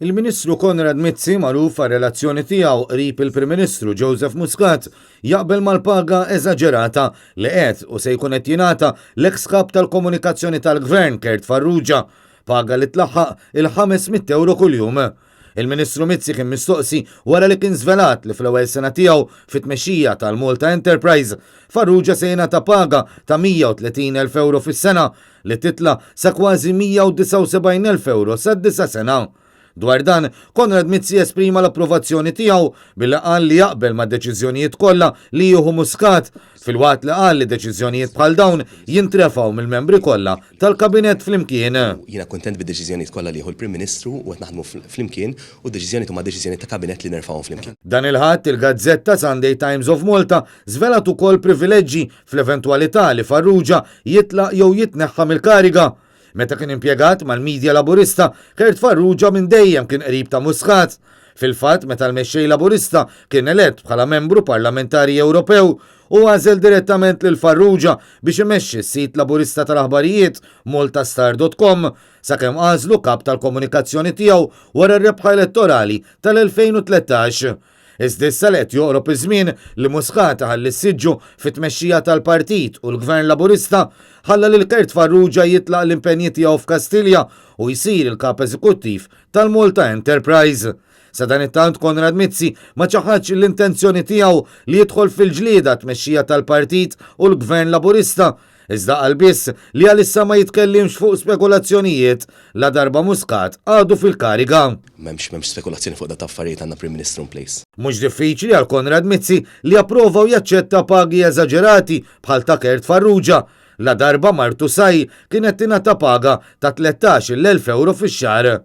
Il-Ministru Konrad Mizzi, magħruf għar-relazzjoni tiegħu qrib il-Prim Ministru Joseph Muscat, jaqbel mal-paga eżaġerata li qed u se jkun qed jingħata l-eks Kap tal-Komunikazzjoni tal-Gvern Kurt Farrugia, paga li tlaħħaq il-500 ewro kuljum. Il-Ministru Mizzi kien mistoqsi wara li kien żvelat li fl-ewwel sena tiegħu fit-tmexxija tal-Malta Enterprise, Farrugia se jingħata paga ta' 130,000 ewro fis-sena li titla' sa kważi 179,000 ewro sad-disa' sena. Dwar dan, Konrad Mizzi esprima l-approvazzjoni tiegħu billi qal li jaqbel mad-deċiżjonijiet kollha li jieħu Muscat, filwaqt li qal li deċiżjonijiet bħal dawn jintrefgħu mill-membri kollha tal-Kabinett flimkien. Jiena kuntent bid-deċiżjonijiet kollha li jieħu l-Prim Ministru u qed naħdmu flimkien u d-deċiżjonijiet huma deċiżjonijiet ta' Kabinett li nerfgħuhom flimkien. Dan il-Ħadd, il-gazzetta Sunday Times of Malta żvelat ukoll privileġġi fl-eventwalità li Farrugia jitlaq jew jitneħħa mill-kariga. Meta kien impjegat mal-media Laburista, Kurt Farrugia minn dejjem kien qrib ta' Muscat. Fil-fatt, meta l-mexxej Laburista kien elett bħala membru parlamentari Ewropew, hu għażel direttament lil Farrugia biex imexxi s-sit Laburista tal-aħbarijiet maltastar.com sakemm għażlu kap tal-komunikazzjoni tiegħu wara r-rebħa elettorali tal-2013. Iżda issa li qed joqrob iż-żmien li Muscat iħalli s-siġġu fit-tmexxija tal-partit u l-Gvern Laburista ħalla lil Kurt Farrugia jitlaq l-impenji tiegħu f'Kastilja u jsir il-Kap Eżekuttiv tal-Malta Enterprise. Sadanittant Konrad Mizzi ma ċaħadx l-intenzjoni tiegħu li jidħol fil-ġlieda għat-tmexxija tal-partit u l-Gvern Laburista Iżda qal biss li għalissa ma jitkellimx fuq spekulazzjonijiet ladarba Muscat għadu fil-kariga. M'hemmx m'hemmx spekulazzjoni fuq dat affarijiet għandna Prim Ministru in place. Mhux diffiċli għal Konrad Mizzi li japprova u jaċċetta pagi eżaġerati bħal ta' Kurt Farrugia, ladarba martu Sai kienet tingħata paga ta' 13-il elf ewro fix-xahar.